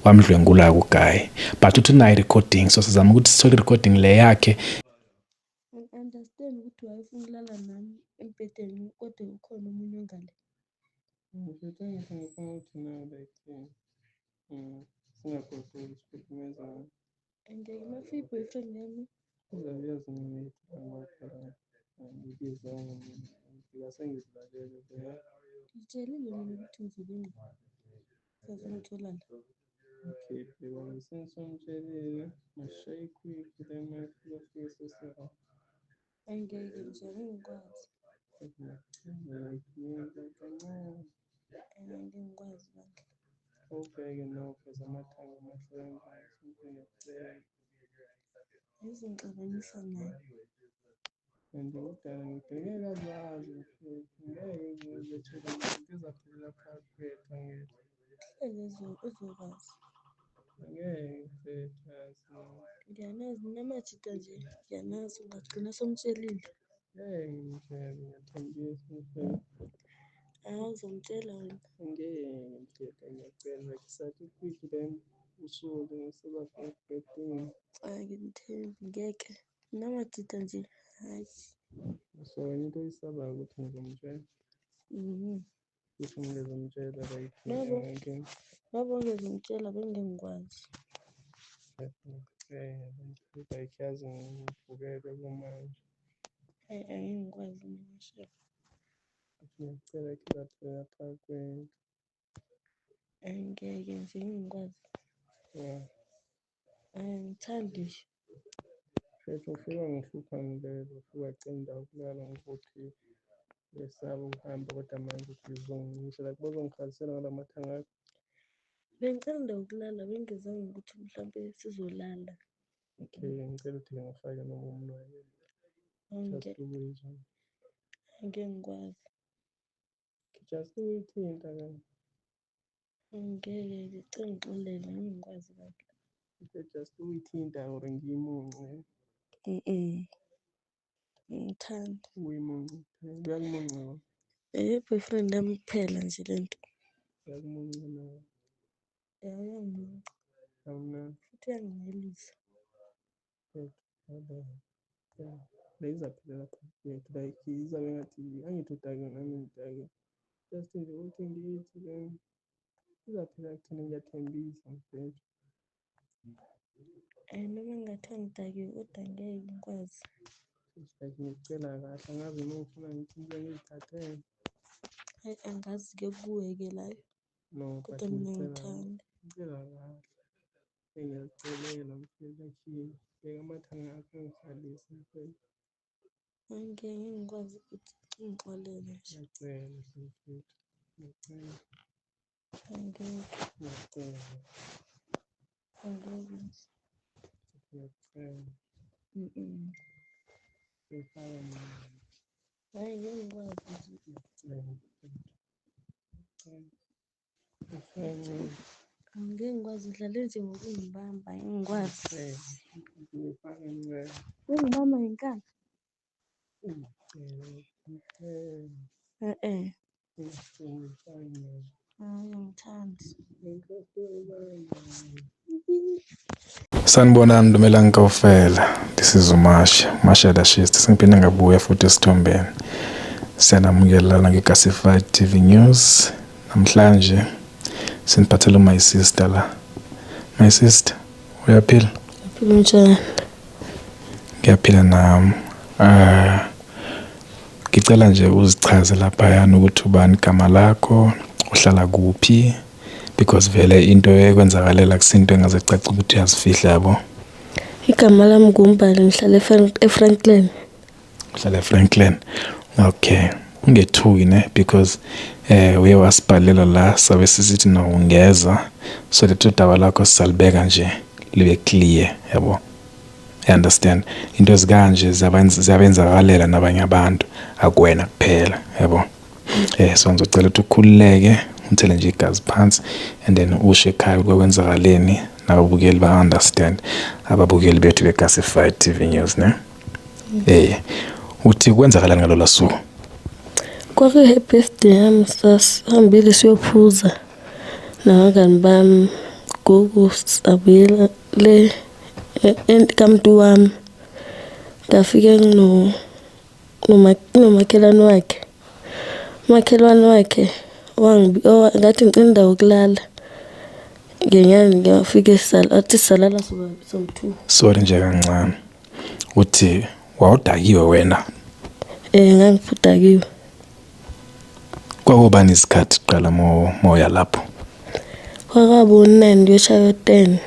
Wamdlwengula ku-guy, but uthi unayo i-recording, so sizama ukuthi sithole i-recording le yakhe. Angi-understand ukuthi why ufuna ukulala nami embhedeni kodwa ukhona omunye ongale. Mfethu, angithi ngifuna ukuthi nawe like singagoduki, sikhulumezane. Angeke, uma ufika i-boyfriend yami. Uzabe uyazi ngithi ngoba phela angibizanga mina, ngifika sengizilalele leya. Ngitshelile mina ukuthi ngizobe sazongithola la. Okay, babe, sengisomtshelile, mashaye quick, then mayefika fike sesi-wrong. Angeke nje, angeke ngikwazi. Like kancane. Angeke ngikwazi bandla. Ubheke nokho zamathanga amahle kangaka, ngiyakucela. Ayizongixabanisa naye. And kudala ngibheke kazazi mfethu, ngeke ngizethele into ezaphelela phakathi kwethu, angithi? Hlezi ezokwazi. Angeke mfethu, yazi mina. Ngiyanazi namajita nje, ngiyanazi ungagcina somtshelile. Ngeke ngimtshele, ngiyathembisa mfethu. Hayi, uzomtshela wena. Angeke mfethu, ngiyacela, like sathi quick then usuke ngisebafika ebhedini. Angimthembi, ngeke. Namajita nje, hayi. So wena into oyisabayo ukuthi ngizomtshela? Mhm. If ngizomtshela like Yebo. ngeke. Ngoba ungezomtshela bengeke ngikwazi. Ngiyacela like yazi ngivukele kumanje. Hayi, angeke ngikwazi mina sho. Ngiyacela kuzaphelela phakathi kwethu. Angeke nje, ngeke ngikwazi. Yeah. Angithandi nje. Mfethu, ufika ngihlupha ngilele, ufika wacela indawo yokulala ngokuthi uyesaba ukuhamba, kodwa manje uthi uzongincisha like bozongikhalisela ngalamathanga akho. Bengicela indawo yokulala, bengingezanga ukuthi mhlampe sizolala. Okay, ngicela ukuthi ngifake noma umunwe just Angeke, ukuyizwa. angeke ngikwazi. Just ukuyithinta kanye. Angeke, ngicela ungixolele, angeke ngikwazi bandla. Just ukuyithinta or ngiyimunce. Angithandi. Ukuyimunca kuphela. Uyakumunca wena? Boyfriend yami kuphela nje lento. Uyakumunca nawe? Ya, uyangimunca. Awumnandi. Futhi uyanginelisa. Mfethu, yeah. Le izaphelela phakathi kwethu, like izabe ngathi angithi udakiwe nami ngidakiwe. Just nje ukuthi ngithi then izaphela kuthina, ngiyathembisa mfethu. Noma kungathiwa ngidakiwe kodwa angeke ngikwazi. Like ngikucela kahle, angazi noma ufuna ngithi ngibe ngizithathele. Hayi, angazi-ke kuwe-ke layo. No, but Kodwa mina ngicela ngithanda. ngicela kahle. Ngiyakucelela mfethu, like bheka amathanga akho angikhalise mfethu. Angeke ngikwazi ukuthi ungixolele nje. Ngiyacela mfethu, ngiyacela. Angeke. Ngiyacela. Angeke nje. Ngiyacela. Mhm. Ngifaka mina. Hayi, ngeke ngikwazi nje. Ngiyacela mfethu. Ngiyacela. Ngifake. Angeke ngikwazi, udlale nje ngokungibamba, angeke ngikwazi. Ngiyacela. Ngifake ncela. Ungibamba ngenkani? Ngiyacela. Ngiyacela. E-e. Ngiyacela ngifake ncela. Hayi, angithandi. Sanibonani, dumelang kaofela. This is uMasha, Masha Dashist. Sengiphinde ngabuya futhi esithombeni. Siyanamukela lana kwi-Classified TV News. Namhlanje siniphathele my sister la. My sister, uyaphila? Uyaphila njani? Ngiyaphila nami. Ngicela nje uzichaze laphayana ukuthi ubani igama lakho, uhlala kuphi, because vele into ekwenzakalela kusinto engaze cace ukuthi uyazifihla, yabo. Igama lami nguMbali, ngihlala eFranklin. Uhlala eFranklin. Okay. Ungethuki ne, because uye wasibhalela la, sabe sisithi no ungeza so that udaba lakho sisalibeka nje libe clear, yabo. You understand? Into ezikanje ziyabenzakalela nabanye abantu, akuwena kuphela, yabo. So ngizocela ukuthi ukhululeke, uthele nje igazi phansi and then usho ekhaya ukuthi kwenzakaleni, nababukeli ba understand, ababukeli bethu beClassified TV News ne. Uthi kwenzakalani ngalolu suku? Kwakuyi-happy birthday yami, sasihambile siyophuza nabangani bami. Gogo sabuyela le kamntu wami. Ngafike nomakhelwane wakhe. Umakhelwane wakhe ngathi ngicela indawo yokulala. Ngenyani ngafike athi salala sowu-two. Sorry nje kancane. Uthi wawudakiwe wena? Ngangidakiwe. Kwakubani isikhathi kuqala moya lapho? Kwakabo-9 kuyoshaya 10.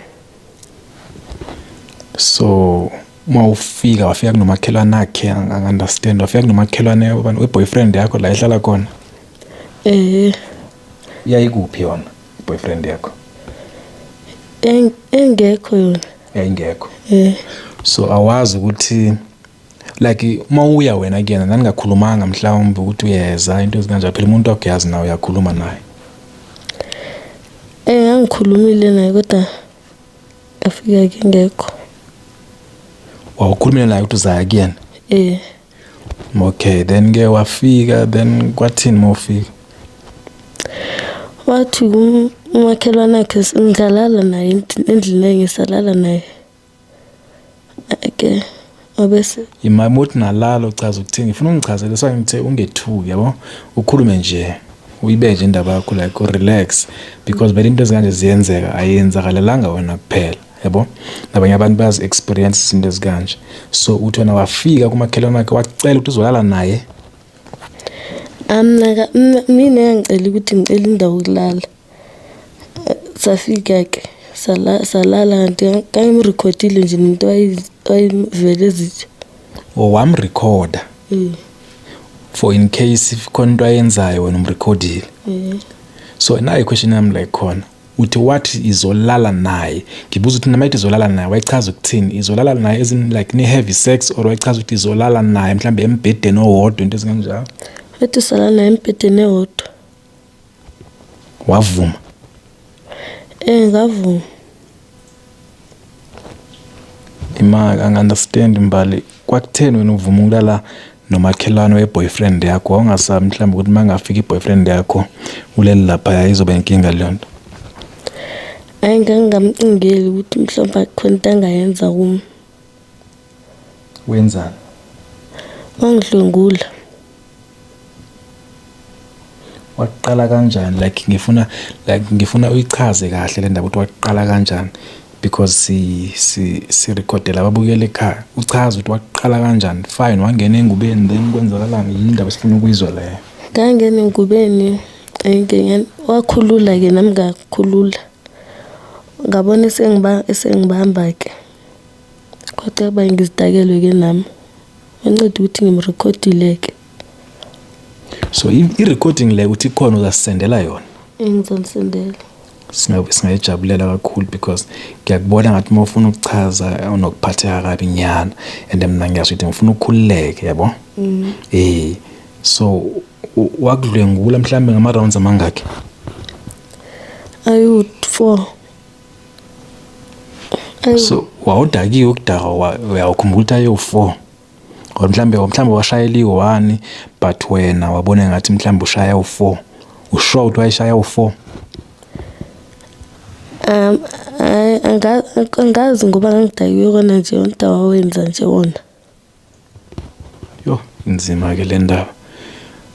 So uma ufika wafika kunomakhelwane akhe, angi-understand, wafika kunomakhelwane we-boyfriend yakho la ehlala khona? Eh. Yayikuphi yona i-boyfriend yakho? Engekho yona. Yayingekho. Eh. So awazi ukuthi like uma uya wena kuyena naningakhulumanga mhlawumbe ukuthi uyeza into ezikanjalo, phela umuntu wakho uyazi nawe uyakhuluma naye. Ngangikhulumile naye kodwa ngafika ke ngekho. Wawukhulumile naye ukuthi uzaya kuyena? Eh. Okay, then ke wafika, then kwathini uma ufika? Wathi umakhelwane wakhe ngidlalala naye endlini, ngisalala naye. Ke wabese Imami uthi nalala uchaza ukuthini? Ngifuna ungichazele so ngithe ungethuki yabo. Ukhulume nje. Uyibe nje indaba yakho like relax because vele into ezikanje ziyenzeka, ayenzakalelanga wena kuphela yabo. Nabanye abantu bayazi experience izinto ezikanje. So uthi wena wafika kumakhelwane wakhe wacela ukuthi uzolala naye. Amna mina ngicela ukuthi ngicela indawo yokulala. Safika ke salala kanti ngangimrekhodile nje nomuntu wayevele ezitsha. Wamrekhoda? For in case if khona into ayenzayo wena umrekhodile. So nayi question yami la ikhona. Uthi wathi izolala naye. Ngibuza ukuthi noma ethi izolala naye wayechaza ukuthini? Izolala naye as in like ni heavy sex or wayechaza ukuthi izolala naye mhlambe embhedeni owodwa into ezinkanjalo? Wathi salala naye embhedeni ewodwa. Wavuma? Ngavuma. Ima angi-understand Mbali, kwakutheni wena uvuma ukulala nomakhelwane we-boyfriend yakho? Wawungasabi mhlawumbe ukuthi uma ngafika i-boyfriend yakho ulele laphaya izoba inkinga leyo nto? Hhayi, ngangingamcingeli ukuthi mhlawumbe khona into angayenza kimi. Wenzani? Wangidlwengula. Waqala kanjani? Like ngifuna uyichaze kahle le ndaba ukuthi waqala kanjani because si recordela ababukeli ekhaya. Uchaze ukuthi waqala kanjani. Fine, wangena engubeni then kwenzakalani? Yini indaba esifuna ukuyizwa leyo? Ngangena engubeni, wakhulula ke nami ngakhulula. Ngabona esengibamba ke. Kwathi kuba ngizidakelwe ke nami. Wanceda ukuthi ngimrekhodile ke. So i-recording le uthi ikhona uzasisendela yona? Ngizonisendela. Singayijabulela kakhulu because ngiyakubona ngathi uma ufuna ukuchaza unokuphatheka kabi nyana and mina ngiyasho ukuthi ngifuna ukukhululeke yabo. So wakudlwengula mhlambe ngama rounds amangaki? Ayu 4. So wawudakiwe ukudakwa uyawukhumbula ukuthi ayu 4. Or mhlambe washayela i-1 but wena wabona ngathi mhlambe ushaya u4. Usho ukuthi wayeshaya u4? Angazi ngoba ngangidakiwe kona nje yonke wawenza nje wona. Yo, inzima ke le ndaba.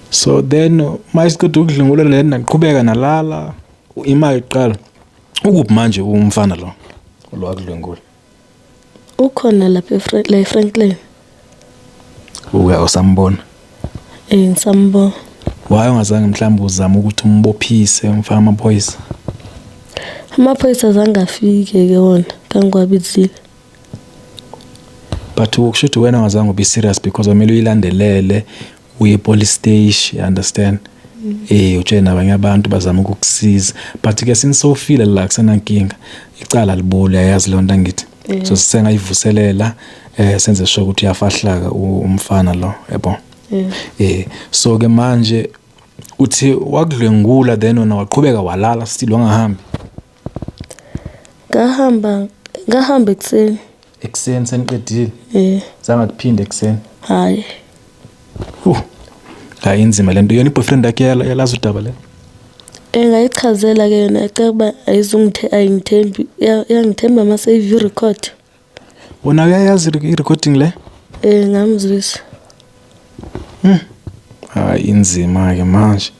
So then mayisiqeda ukudlwengula le naqhubeka nalala imali iqala. Ukuphi manje umfana lo wakudlwengula? Ukhona lapha la eFranklin. Uya usambona? Ngisambona. Why ungazange mhlawumbe uzame ukuthi umbophise umfaka amaphoyisa? Amaphoyisa azange afike ke wona, kangiwabizile. But ukusho ukuthi wena ungazange ube serious because kumele uyilandelele uye police station, you understand? Utshele nabanye abantu bazama ukukusiza. But ke since sowufile la kusenankinga, icala liboli ayazi leyo nto angithi. So sisengayivuselela senze sure ukuthi uyafahlaka umfana lo, yabo. So ke manje uthi wakudlwengula then wena waqhubeka walala still wangahambi? Ngahamba ekuseni. Ekuseni seniqedile? Zange kuphinde ekuseni? Hayi. Hayi inzima lento. Yona i-boyfriend yakhe yalazi udaba le? Engayichazela-ke yona yacela ukuba ayingithembi, iyangithemba uma seyiva i-record. Wona uyayazi i-recording le? Ngamzwisa. Hayi, inzima-ke manje.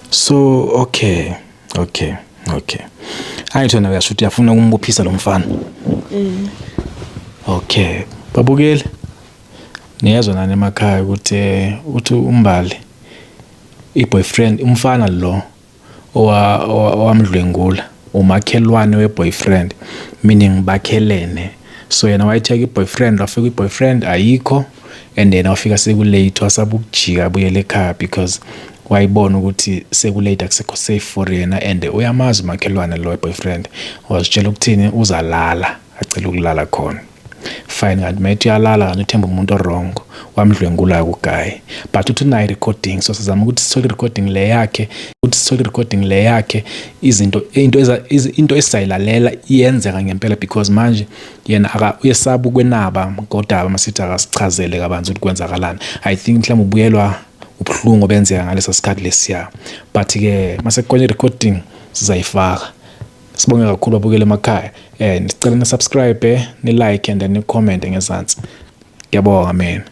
So okay, okay, okay. Angithi wena uyasho ukuthi uyafuna ukumbophisa lo mfana. Okay, babukeli. Niyezwa nani emakhaya ukuthi uthi uMbali i-boyfriend, umfana lo owamdlwengula umakhelwane we-boyfriend, meaning bakhelene. So yena wayetheka i-boyfriend, wafika i-boyfriend ayikho, and then wafika seku-late, wasaba ukujika abuyele ekhaya because wayibona ukuthi seku-late, akusekho safe for yena, and uyamazi umakhelwane lo we-boyfriend. Wazitshela ukuthini, uzalala, acela ukulala khona. Fine, kanti mayethi uyalala, kanti uthemba umuntu o-wrong, wamdlwengula ku-guy. But uthi unayo i-recording, so sizama ukuthi sithole i-recording le yakhe, ukuthi sithole i-recording le yakhe, izinto into esizayilalela iyenzeka ngempela, because manje yena uyesaba ukwenaba ngodaba masithi akasichazele kabanzi ukuthi kwenzakalani. I think mhlawumbe ubuyelwa ubuhlungu obenzeka ngaleso sikhathi lesiya, but ke mase kukhona i-recording sizayifaka. Sibonge kakhulu babukele emakhaya, sicela ni-subscribe, ni-like and ni-comment ngezansi. Ngiyabonga mina.